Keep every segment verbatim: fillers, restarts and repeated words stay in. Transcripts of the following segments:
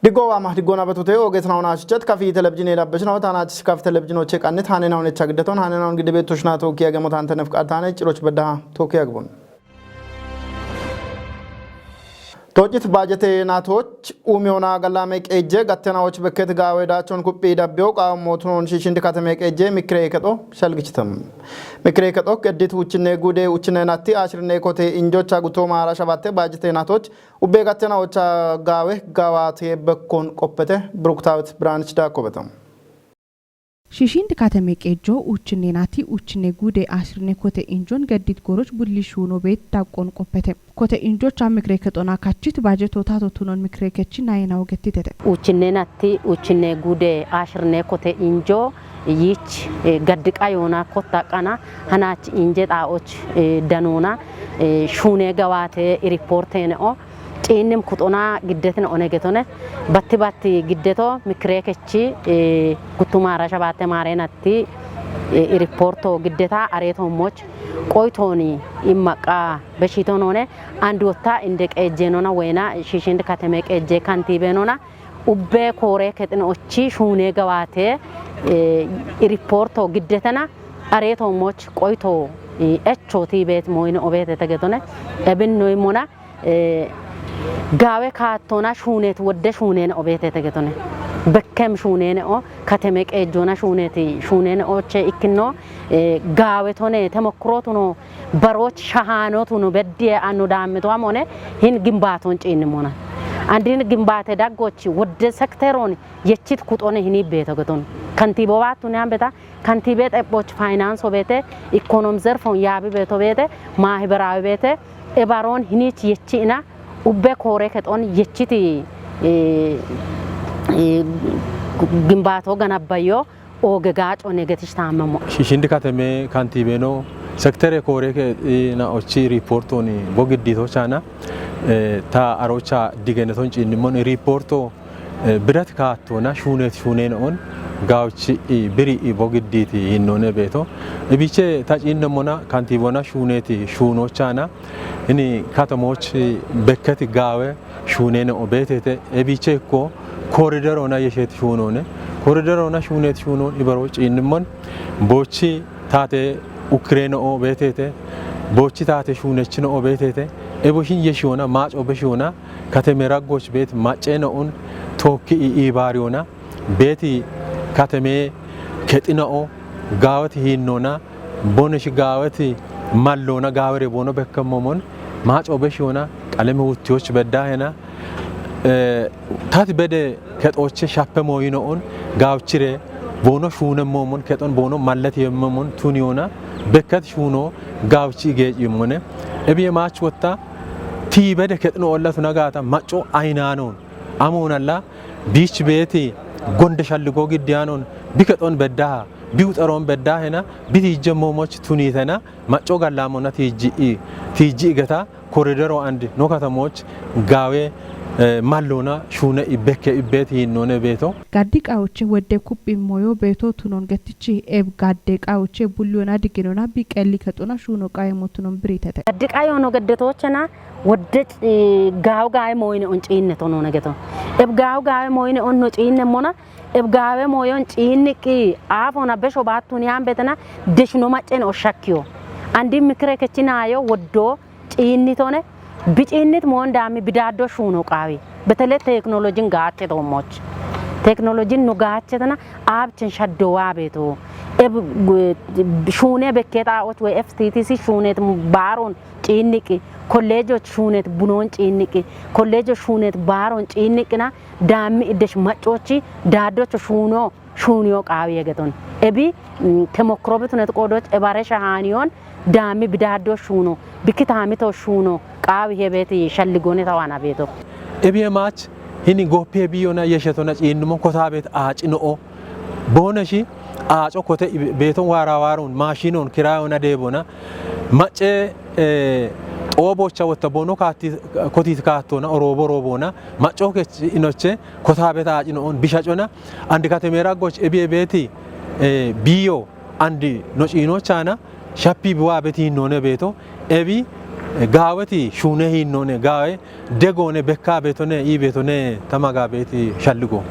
Diggo waama, diggoona betute oogeetinauna ashichet kafi telebijine labbeshinaw taanach kaf telebijinoche qannit hanenawun echa giddeton hanenawun gidde beettoshna tooki yagemotan tenef qaatane ciroch bedda tooki yagbon. Toocit baajete naatoch umiyoona gallame qeejje gattenawoch bekket gaawe daachon kuphi dabbiyo qaammotunon shiishind katame qeejje mikire kexo shalgichitam. Mikire kexo geddit uchinne gude uchinne natti ashirne kote injocha gutto maara shabatte baajete naatoch ubbe gattenawocha gaawe gaawate bekkon qoppete. Bruktawit Branch daakkobetam. Shishind katame qeejjo uchinne nati uchinne gude ashirne kote injon geddit goroch bulli shuno beet daqqon qoppete. Kote injocha mikire kexona kachit baajeto tato tunon mikire kechi nayena ogettitete. Uchinne natti uchinne gude ashirne kote injo yich, eh, gaddiqa yoona kotta qana hanach inje xaoch, eh, danuna, eh, shune gawate riportene o ciinnim kuxona giddetin one getone batti batti giddeto mikire kechi, eh, guttumara shabatte maare natti, eh, riporto giddeta areetommoch qoytooni immaqqa beshitonone and wotta inde qeejjenona weyna shiishind katame qeejje kantibenona ubbe koore kexinochi shuune gawate, eh, riporto giddetena areetommoch qoyto, eh, echo tiibet moyne obetete getone ebinnoy mona, eh, gaawe kaattona shuunet wodde shuunene obetete getone. Bekkem shuunene o katame qeejjona shuuneti shuunene oche ikkinno, eh, gaawe tone temokkirotuno baroch shahaanotuno beddiye anno daammito amone hin gimbaaton ciinnimona. Andin gimbaate daggochi wodde sekteron yechit kuxone hini beeto geton. Kantibo baattu ne ambeta kantibe xephoch finance obete, ikonom zerfon yaabi beeto beete, maahiberawi beete, ebaron hinich yechi ina ubbe koore kexon yechiti, eh, eh, gimbaato ganabbayo ooge gaaco ne getish taammamo. Shishindi katame kantibeno sektere koore ke, eh, na ochi riportoni bogiddito chana, eh, ta arocha digeneton ciinnimon riporto, eh, birat kaattona shuunet shuunenoon gaawchi, eh, biri, eh, bogidditi hinnone beeto. Ebiche ta ciinnemmona kantibona shuuneti shuunochana ini katamoch, eh, bekketi gaawe shuunene o beetete. Ebiche ikko koriderona yeshet shuunone. Koriderona shuunet shuunon ibaro ciinnimmon boochi taate ukkireno o beetete. Boochi taate shuunechino o beetete. Eboshin yeshiona maaco beshiona katame raggoch beet macceno un tookki i ibaariona beeti katame kexinao gaaweti hiinnona bonesh gaaweti mallona gaawere boono bekkemmomon maaco beshiona qaleme wuttiyoch beddahena, eh, tati bede kexoche shappe mooyinoon gaawchire boono shuunemmoomon kexon boono mallet yemmemon tuniyona bekket shuuno gaawchi geecimmone. Ebiye maach wotta tii bede kexino olla tuna gaata macco ayinaanoon amoonalla biich beeti gonde shalligo giddiyanoon bi kexon beddaha bi uxaroon beddahena bi tiijjemmoomoch tunitena macco gallaamona tiijji'i tiijji'i geta koridero and no katamoch gaawe, eh, mallona shuune ibbekke ibbeet hiinnone beeto. Gaddi qawoche wedde kuphi moyo beeto tunon gettichi eb gadde qawoche bulliyona digginona bi qelli kexona shuuno qaye motunon biritete. Gaddi qayono geddetochena wodde, eh, gaaw gaawe mooyine on ciinne tonone geto. Eb gaaw gaawe mooyine on no ciinne mona eb gaawe mooyon ciinniqqi aafona besho baattun yaan betena deshino maccen oshakkiyo. Andi mikire kechinayo woddo ciinnitone bi ciinnit moon daammi bidaaddo shuuno qaawi. Betele teknolojin gaacce toommoch. Teknolojin no gaacce tana aabchen shaddo waabeeto. Eb, gu-, shuune bekkeeta och we F T T C shuunet baaron ciinniqqi. Kolleejoch shuunet bunoon ciinniqqi. Kolleejoch shuunet baaron ciinniqqina daammi iddesh maccochi daaddocho shuuno shuuniyo qaawi yegeton. Ebi, mm, temokkiro bitunet qoodoch ebare shahaaniyon daammi bidaaddo shuuno, bikki taamito shuuno qaawi hebeeti shalligone tawana beeto. Ebi emaach hini goppi ebi yona yeshetona ciinnumon kotaa beet aaci no'o. Booneshi aaco kote ibe-, beeton waara waaron maashinon kiraayona deebona. Macce, eh, xoobocha wotta boono kaatti-, kotiit kaattona oroobo roobona. Macco kech inoche kotaa beet aaci no'on bishacona. And katemera goch ebi ebeeti, eh, biyo and no ciinochana shappi biwa beti hinnone beeto. Ebi Gaaweti shuune hiinnoone gaawe degoone bekkaa beetone ii beetone tama gaabeeti shalligo.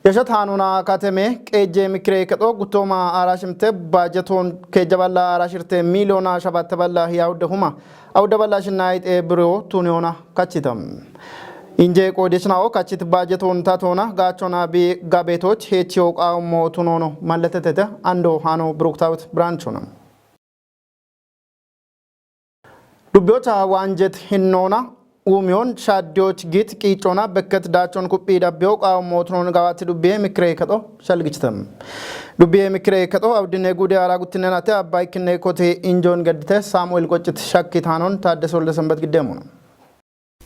Yeshat Hanuna Kateme qeejje mikire kexo guttooma aarashimte baajetoon keejja balla aarashirte miiliyoona shabatte balla hiya udde huma awudda balla shinna ayixee biro tuniyoona kachita. Inje qoodishnao kachit baajetoon tatoona gaachona bi gabeetoch heechiyo qaawummo tunoono malletetete ando hano Biruktaawit Biraanchona. Dubbiyocha waanjet hinnoona uumiyoon shaaddiyoch giit qiicoona bekket daachon kuphi dabbiyo qaawummo tunoon gawaati dubbiye mikire kexo shalgichite. Dubbiye mikire kexo awuddinne guude aara guttinnenate abba ikkinne kote injoon geddite Saamu'el Qoccit shakki taanon Taaddese Wolde Sembet giddeemono.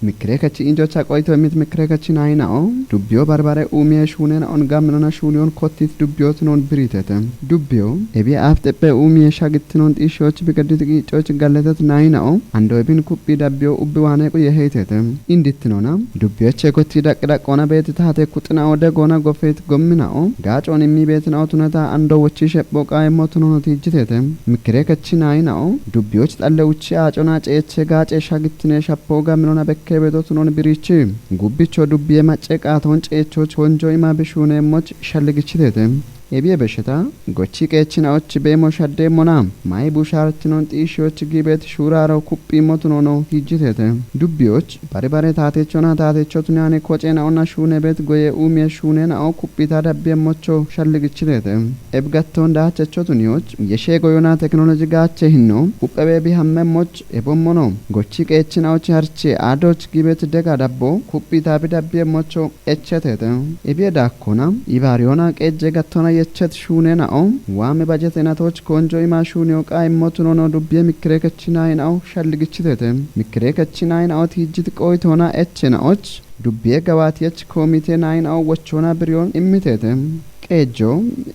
Mikire kechi injocha qoyto emit mikire kechi naayina'o dubbiyo barbare uumiye shuunena'on gamminona shuuniyon kottit dubbiyo tunoon biriitete. Dubbiyo ebiye aaf xeppe uumiye shagittinoon xiishiyoch bigeddit qiicoch galletet naayina'o ando ebin kuphi dabbiyo ubbi waane quye heytete. Indittinona dubbiyoche kotti daqqi daqqoona beeti taate kuxina'o degoona gofeet gommina'o gaacoon immi beetina'o tunata ando wochi shepho qaayimmo tunoono tiijjitete. Mikire kechi naayina'o dubbiyoch xalle uchi aacona ceeche gaace shagittine shappo gamminona bekke beeto tunoon biriichi. Gubbicho dubbiye macce qaatoon ceechoch konjo ima bishuuneemmoch shalligichitete. Ebiye besheta gochi qeechina'och beemo shaddeemmona mayi bushaarachinoon xiishiyoch giibeet shuuraaro kuphiimmo tunoono hiijjitete. Dubbiyoch bari bare taatechona taatecho tuniyane kocena'onna shuunebeet goye uumiye shuunena'o kuphita dabbiemmocho shalligichitete. Ebgattoon daachacho tuniyoch yeshe goyona teknoloji gaache hinno kuphebe bihammemmoch ebommono gochi qeechina'och harche aadoch giibeet dega dabbo kuphita bidabbiemmocho echetete. Ebiye daakkona ibaariyoona qeejje gattona yechet shuunena'o waame bajetenatoch konjo ima shuuniyo qaayimmo tunoono dubbiye mikire kechi naayina'o shalligichitete. Mikire kechi naayina'o tiijjit qoytoona echena'och dubbiye gawaatiyech koomite naayina'o wochoona biriyoon immitete. Qeejjo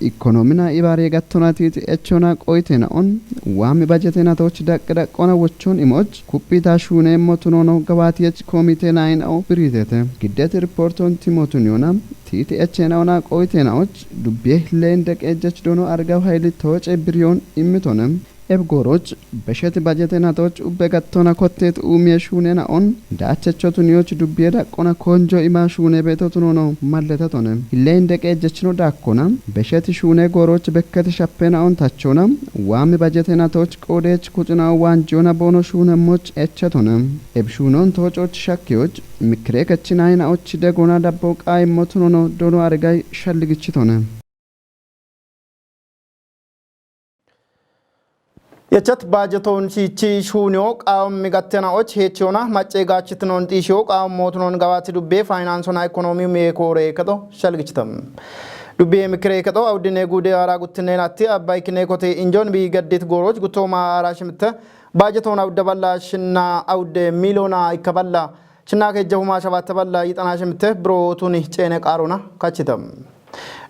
ikonoomina ibaariye gattona tiiti echoona qoytena'on waame bajetenatoch daqqi daqqoona wochoon imoch kuphita shuuneemmo tunoono gawaatiyech koomite naayina'o biriitete. Giddet riporton timotuniyona tiiti echena'ona qoytena'och dubbiye hillee inde qeejjech doono argaw hayli tooce biriyoon immitone. Eb gooroch beshet bajetenatoch ubbe gattona kotteet uumiye shuunena'on daachacho tuniyoch dubbiye daqqona konjo ima shuune beeto tunoono malletetone. Hillee inde qeejjechino daakkona beshet shuune gooroch bekket shappena'on tachona waame bajetenatoch qoodech kuxina'o waanjiyona boono shuunemmoch echetone. Eb shuunon toococh shakkiyoch mikire kechi naayina'och degoona dabbo qaayimmo tunoono doono argay shalligichitone. Yechet baajetoon shiichi shuuniyo qaawammi gattena'och heechiyona macce gaachitinoon xiishiyo qaawammo tunoon gawaati dubbe faayinaansona ikonoomii meekoore kexo shalgichitam. Dubbe mikire kexo awuddine guude aara guttinneenatti abba ikkine kote injoon bi geddit gooroch guttooma aara shimitte baajetoon awudda balla shinna awudde miiliyoona ikka balla shinna keejje huma shabatte balla yixana shimitte biro tuni ceene qaarona kachitam.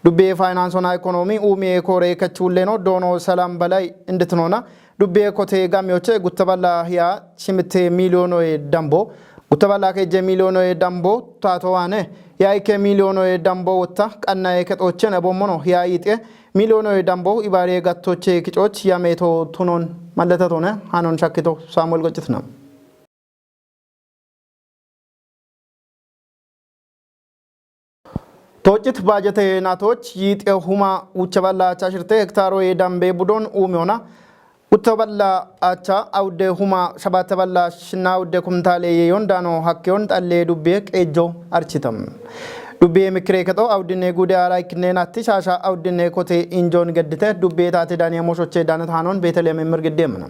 Dubbe faayinaansona ikonoomii uumiye koore kechuulleno doono Salam Balay inditinoona dubbe kote gamiyoche gutta balla hiya shimitte miiliyoonoye dambo gutta balla keejje miiliyoonoye dambo taatowaane hiya ikke miiliyoonoye dambo wotta qannaye kexoochen ebommono hiya yiixe miiliyoonoye dambo ibaariye gattoche kicoch yameeto tunoon malletetone hanon shakkito Saamu'el Goccitna. Toocit baajete natoch yiixe huma wuche balla chashirte hektaaroye dambe budon uumiyona gutta balla acha awudde huma shabatte balla shinna awudde kumtaale yeyon dano hakkeyon xalle dubbe qeejjo architam. Dubbe mikire kexo awuddinne guude aara ikkinne natti shaasha awuddinne kote injoon geddite dubbe taate daniye moshoche danat hanon Beeteliyeem Immir giddeemana.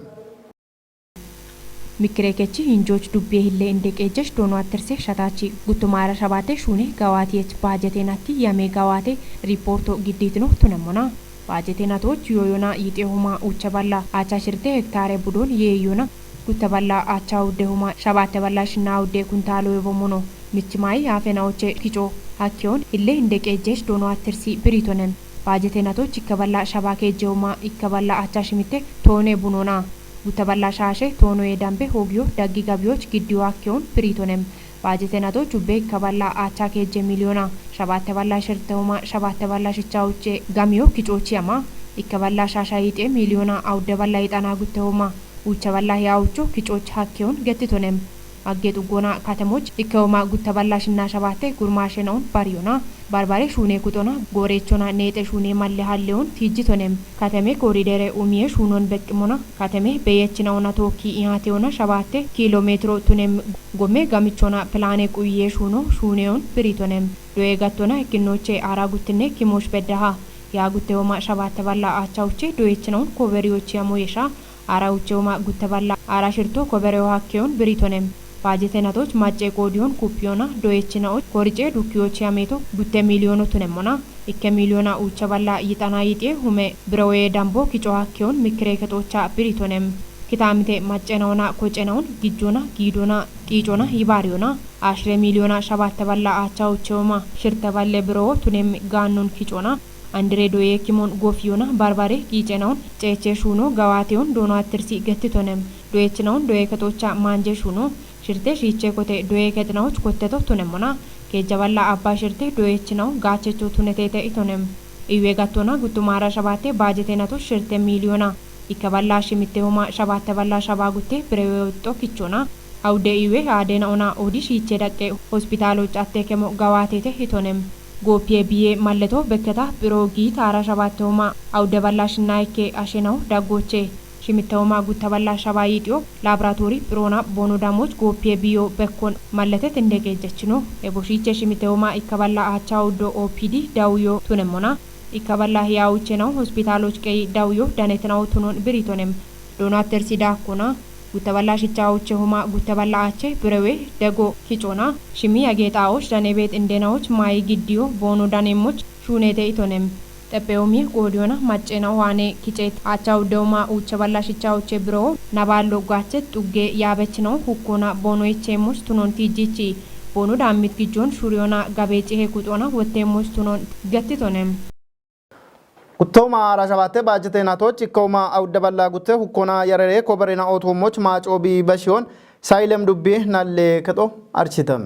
Mikkireekechi hinjooch dubbie hillee inde qeejjesh doono attirse shataachi guttumaara shabaate shuune gawaatiyech baajeteenatti yamee gawaate riippoorto giddiitino tunemmona. Baajeteenatooch yooyona yixeehuma ucha balla acha shirte hektaare budoon yeeyona gutta balla acha uddehuma shabaatte balla shinna udde kuntaalo yobommono. Michimaayi yaafenaoche kico hakkeyoon hillee inde qeejjesh doono attirsi biriitonen. Baajeteenatooch ikkaballa shabaa keejjehuma ikkaballa acha shimitte toone bunoona. Guttaballa shaashe toonoye dambe hoogiyo daggi gabiyoch giddiyo hakkeyoon biriitonem. Baajetenatoch ubbe ikkaballa acha keejje miiliyona shabatte balla shirtehuma shabatte balla shicha uche gamiyo kicochi yama. Ikkeballa shasha yixie miliyona awudeballa yixana guttehooma ucheballa hiyawucho kicoch hakkeyon gettitonem. Agge xuggona katemoch ikkehoma gutteballa shinna shabatte gurmashenaun bariyona. Barbare shuune kuxona goorechona neexe shuune malle halleyon tiijjitonem. Kateme koridere umiye shuunon beqqimona. Kateme beyechinauna tookki ihateyona shabatte kilometro tunem. Gomme gamichona pilane quyiye shuuno shuuneyon biritonem. Doye gattona ikkinnoche ara guttinne kimosh beddaha. Yaa guttehooma shabatte balla acha uche doyechinaun koberiyochi amo yesha. Ara uche hooma gutte balla ara shirto kobereyo hakkeyon biritonem. Bajete natoch macce qoodiyon kuppiyona doyechinaoch korice dukkiyochi ameto gutte miliyono tunemmona. Ikke miliyona uche balla yixana yixie hume birewoye dambo kico hakkeyon mikkire kexocha biritonem. Kitamite maccenauna kocenaun gijjona giidona xiicona yibariyona. Ashire miliyona shabatte balla acha uche hooma shirte balle birewo tunem gaannon kicona. Andire doye kimon gofiyona barbare qiicenaun ceeche shuuno gawateyon doono attirsi gettitonem. Doyechinaun doye kexocha manje shuuno shirte shiiche kote doye kexinaoch kotteto tunemmona. Keejja balla abba shirte doyechinaun gaachecho tunetete itonem. Iwe gattona guttumara shabatte bajete nato shirte miliyona. Ikkeballa shimittehoma shabatte balla shaba gutte birewe woxxo kichona. Awude iwe adenaona odi shiiche daqqe hospitaloch atte kemo gawatete itonem. Gooppiye biye malleto bekketa biro giit ara shabattehoma awude balla shinna ikke ashenau daggoche. Shimittehoma gutta balla shaba yixiyo laboratori birona bono damoch gooppiye biyo bekkon mallete tinde qeejjechino. Ebo shiiche shimittehoma ikkeballa acha uddo O P D dawuyo tunemmona. Ikkeballa hiyawuchenau hospitaloch qeyi dawuyo danetinau tunon biritonem. Doono attersi daakkona. Gutta balla shicha uche homa gutta balla ache birewe dego kicona. Shimi yageexaoch dane beet indenaoch mayi giddiyo boono danemoch shuunete itonem. Xepheomi qoodiyona maccena waane kiceet acha uddeoma uche balla shicha uche birewo naballo gachet xugge yaabechinaw hukkona boono ichemoch tunon tiijjichi. Boono daammit gijjon shuriyona gabeecihe kuxona wottemoch tunon gettitonem. Guttooma aara shabatte baajete natoch ikkoma awudde balla gutte hukkona yarere koberena otomoch maacobi bashiyon saylem dubbi nalle kexo architam.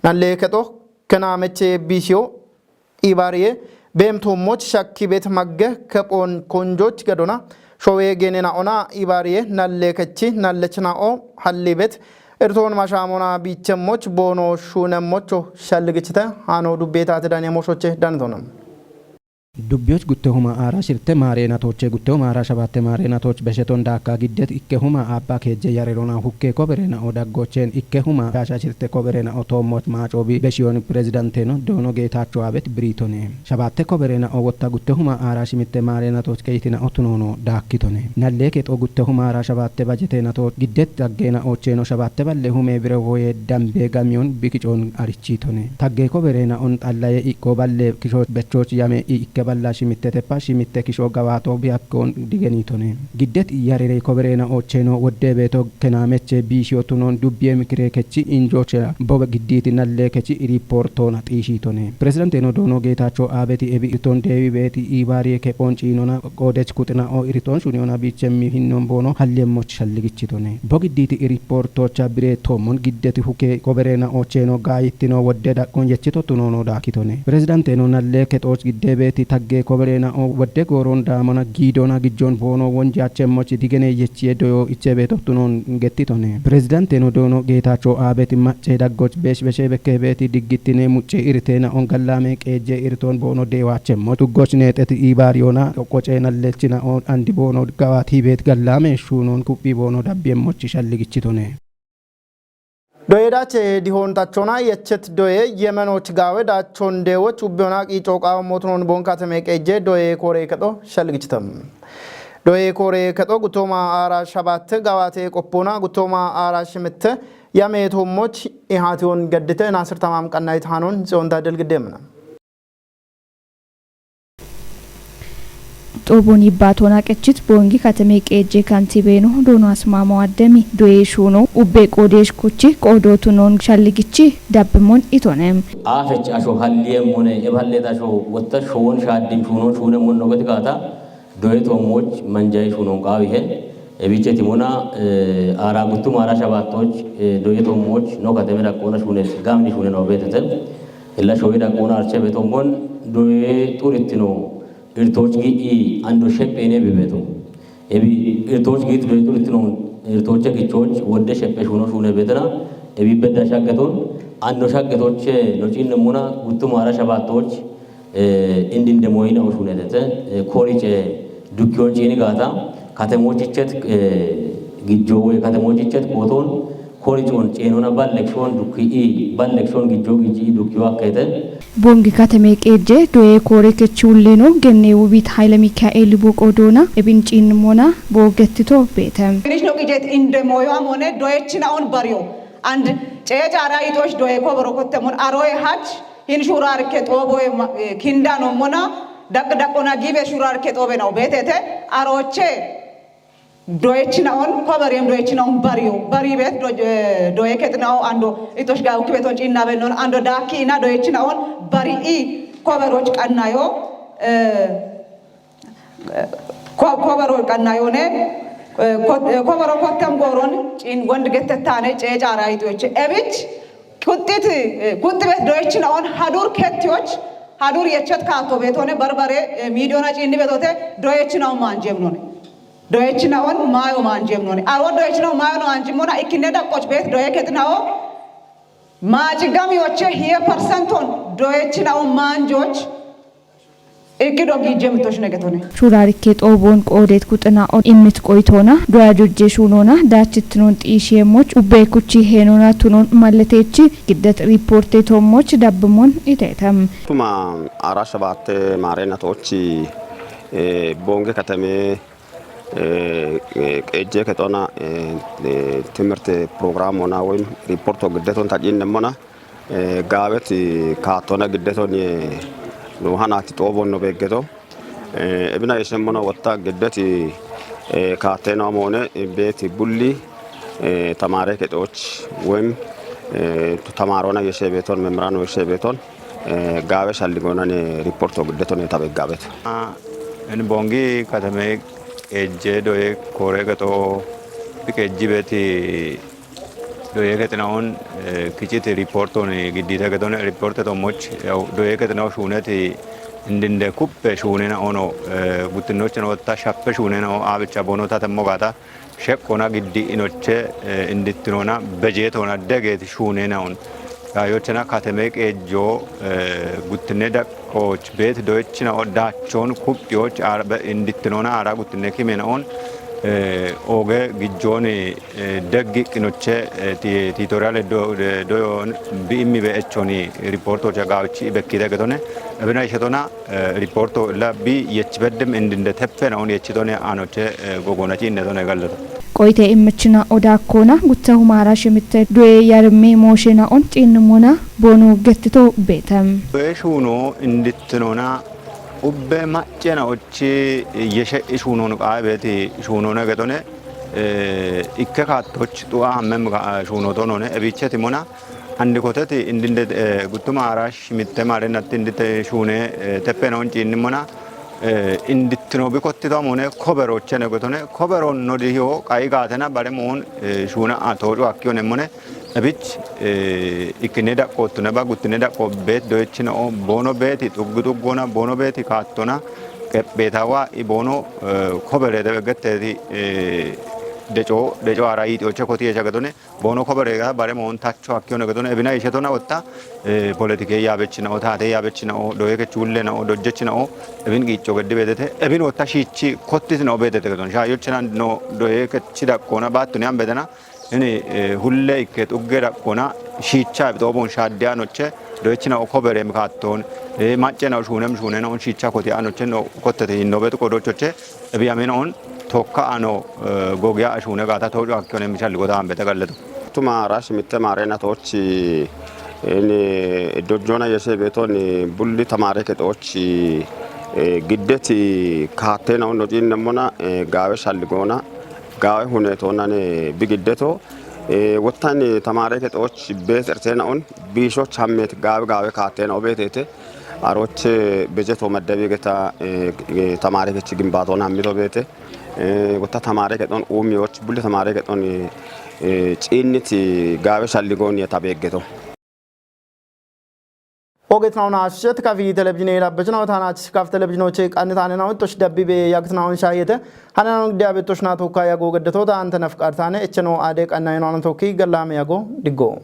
Nalle kexo kena meche bishiyo ibariye beemtomoch shakki bet magge kepon konjoch gadona showe genena ona ibariye nalle kechi nalle chinao halli bet erton mashamona bichemoch boono shunemocho shalligichite hano dubbetate dane moshoche dantonam. Dubbiyoch guttehuma aara shirte maareenatoche guttehuma aara shabatte maareenatoch besheton daakka giddet ikkehuma aabba keejje yarerona hukke koberena o daggochen ikkehuma shaasha shirte koberena o toommoch maacoobi beshiyon pirezidanteeno doono geetaacho abet biriitone. Shabatte koberena o wotta guttehuma aara shimitte maareenatoch keyitina o tunoono daakkitone. Nallee kexo guttehuma aara shabatte bajeteenatoch giddet daggeena oocheeno shabatte balle hume bire woye dambe gamiyon bikicoon arichiitone. Tagge koberena on xallaye ikko balle kisho bechoch yame i ikke balla shimitte teppa shimitte kisho gawato biyakkoon digeniitone. Giddet yarere koberena ocheno wodde beeto kenameche biishiyo tunon dubbiye mikire kechi injoche bobe gidditi nalle kechi iriportona xiishiitone. Piresidanteno doono geetacho aabeti ebi iton deewi beeti ibaariye kephoon ciinona qoodech kuxina o iriton shuniyona biichemmi hinnon boono halliyemmoch shalligichitone. Bo gidditi iriportocha bire toommon giddeti huke koberena ocheno gaayittino wodde daqqon yechito tunono daakitone. Piresidanteno nalle kexooch gidde beeti tagge koberena o wodde gooron daamona giidona gijjon boono wonjachemmoch digene yechiye doyo iche beeto tunon gettitone. Piresidanteno doono geetacho aabeti macce daggoch besh beshe bekke beeti diggittine mucce irtena on gallame qeejje irton boono deewachemmoch tuggoch neexeti ibaariyona qoqoce nallechina on andi boono gawati beet gallame shuunon kuphi boono dabbiyemmoch shalligichitone. Doye dache dihontachona yechet doye yemenoch gaawe dachon deewoch ubbeona qiico qaawo motonon bon kateme qeejje doye koore kexo shalgichitam. Doye koore kexo guttooma aara shabatte gawate qoppona guttooma aara shimitte yame toommoch ihation gaddite Naasir Tamaam Qannayit Hanon Tsiyoon Taaddel Giddemna. Xoobon yibbaatoona qechit Boongi katame qeejje kantibeeno doono asmaamo addemi doye shuuno ubbe qoodeesh kuchi qoodootu noon shalligichi dabbimon itonem. Aafech asho halliyemmone eb hallet asho wotta shoon shaaddim shuunon shuunemmon nogeti gaata doye toommoch manjaye shuunon qaawihe. Ebiche timona, eh, aara guttum aara shabaattoch, eh, doye toommoch no katame daqqoona shuunet gamni shuunen obeetete. Illa showi daqqoona arche betommon doye xurittino irtoch gi'i ando sheppe ne bibeto. Ebi irtoch gi'i tudo itu itino irtoche gichoch wodde sheppe shuno shune betena. Ebi bedda shaggaton ando shaggatoche no cinne muna guttu mara shabatoch, eh, indinde moyina oshunetete, eh, korice dukkiyon cini gata katemochichet, eh, gijjo we katemochichet koton koricon cenona ballekshon dukki i ballekshon gijjo gijji dukkiyo akkete. Bongi kateme qeejje doye koore kechi ulleno genne Wubit Haile Mikael Boqo doona ebin cin mona bo gettito beete. Finishno qijet inde moyo amone doyechina on bariyo. And ceecaara yitosh doye koboro kottemon aroye hach hin shurarke xooboye ma-, eh, kinda no mona daq daqona gibe shurarke xoobe no betete aroche doyechina on koberem doyechina on bariyo. Bari bet do-, eh, doye ketina o ando itosh gawo kibeton cinna benon ando daki ina doyechina on bari i koberoch qannayo, eh, ko-, kobero qannayone, eh, ko-, eh, kobero kottem goron cin wond gettetane ceecaara yitoche. Ebich kuxxit, eh, kuxxi bet doyechina on hadur kettiyoch, hadur yechet kato betone barbare, eh, midiona cinni betote doyechina on manjemnone. Doyechina on mayo manjemnone. Aro doyechina on mayo no anjimona ikkine daqqoch bet doye ketina o maci gamiyoche hiye percenton doyechina on manjoch ikki dogi jemitosh negetone. Shurarikke xoobon qoodet quxina on immit qoytona doya jojje shunona daachittinon xiishiyemoch ubbe kuchi heenona tunon malletechi giddet riporte tommoch dabbimon itetem. Tuma ara shabatte maarena tochi, eh, bonge katame, eh, eh, qeejje kexona, eh, eh, timirte programmona woyim riporto giddeton tacinnemmona, eh, gaaweti kaattona giddeton ye no hanati xoobon no beggeto. Eh, ebina yeshemmona wotta giddeti, eh, kaattena moone beeti bulli, eh, tamaare kexoch woyim, eh, tamaarona yeshe beton, memrano yeshe beton, eh, gaawe shalligonane riporto giddeton tabeggaabet. Ah, en bongi katame ejje doye kore gato biqejji beti doye ketina on, eh, kichiti riporto ni giddita getone riporte to moch, yaw, doye ketina o shuneti indinde kuppe shunena ono, eh, guttinnocheno ta shappe shunena o abicha bono ta temmo gata shekkona giddi inoche, eh, indittinona bejetona degeti shunena on. Yayochena kateme qeejjo, eh, guttinne daqqooch beet doyechina o dachon kuppiyoch arbe indittinona ara guttinne kimena on, eh, oge gijjoni, eh, deggi qinoche, eh, ti-, titoriale do-, de-, doyon bi immi be echoni riporto cha gawchi bekkide getone. Ebina ishetona, eh, riporto la bi yech beddem indinde teppena on yechitone anoche, eh, gogona chi indetone gallata. Qoyte immichina oda kona gutta humara shimitte doye yarmi moshena on cinnimona bono gettito betem. Doye shuno indittinona ubbe maccena ochi yeshe ishunon qaabeti shunona getone, eh, ikke kaattoch xu'a hammem ga-, shuno tonone ebicheti mona andi koteti indinde, eh, guttuma ara shimitte mare natti indite shune, eh, teppena on cinnimona, eh, indittino bi kottito mone koberochene gotone kobero nodi hiyo qayi gaatena bare moon, eh, shuna a tojo akkiyo nemmone ebich, eh, ikkine daqqottune ba guttine daqqo beet doyechina o bono beeti xuggu xuggona bono beeti kaattona qepheetawa i bono, eh, kobere debe getteti, eh, deco, deco ara yixioche koti yecha getone bono kobere ga bare moon tacho akkiyo ne getone ebina ishetona wotta, eh, politike yabechina o, tate yabechina o, doye kechulle na o, dojjechina o, ebin gicho geddi bedete, ebin wotta shichi kottis no bedete getone. Shayochina no doye kechi daqqona battuni ambedena, ini, eh, hulle ikke xugge daqqona shicha bixobon shadde anoche, doyechina o kobere mikatton, eh, maccena o shunem shunena on shicha koti anoche no kottete inno bet kodochoche, ebi amena on tokka ano, eh, gogiya ashune gata tojo akkiyo ne michalli gota ambete galleto. Tuma rash mitte maarena tochi, ini dojjona yeshe beton bulli tamare ke tochi, eh, giddeti kaattena on dojin nemmona, eh, gaawe shalligona, gaawe huneto nane bi giddeto, eh, wottan tamare ke tochi bees ertena on bisho chammet gaawe gaawe kaattena o betete, aroche bejeto maddabi geta, eh, eh, tamare ke chi gimbato na mito bete, eh, wottan tamare ke ton umiyoch, bulli tamare ke ton, eh, cinniti gaawe shalligon yeta beeggeto. Ogetnauna asichet kafi televizine labbachna otana chis kaf televizino che qannitane na uttosh dabbibe yaktnaun shayete. Hanano diabetoshna tokka yago gedetoota anta nafqartane echeno ade qanna ino tokki gallame yago diggo.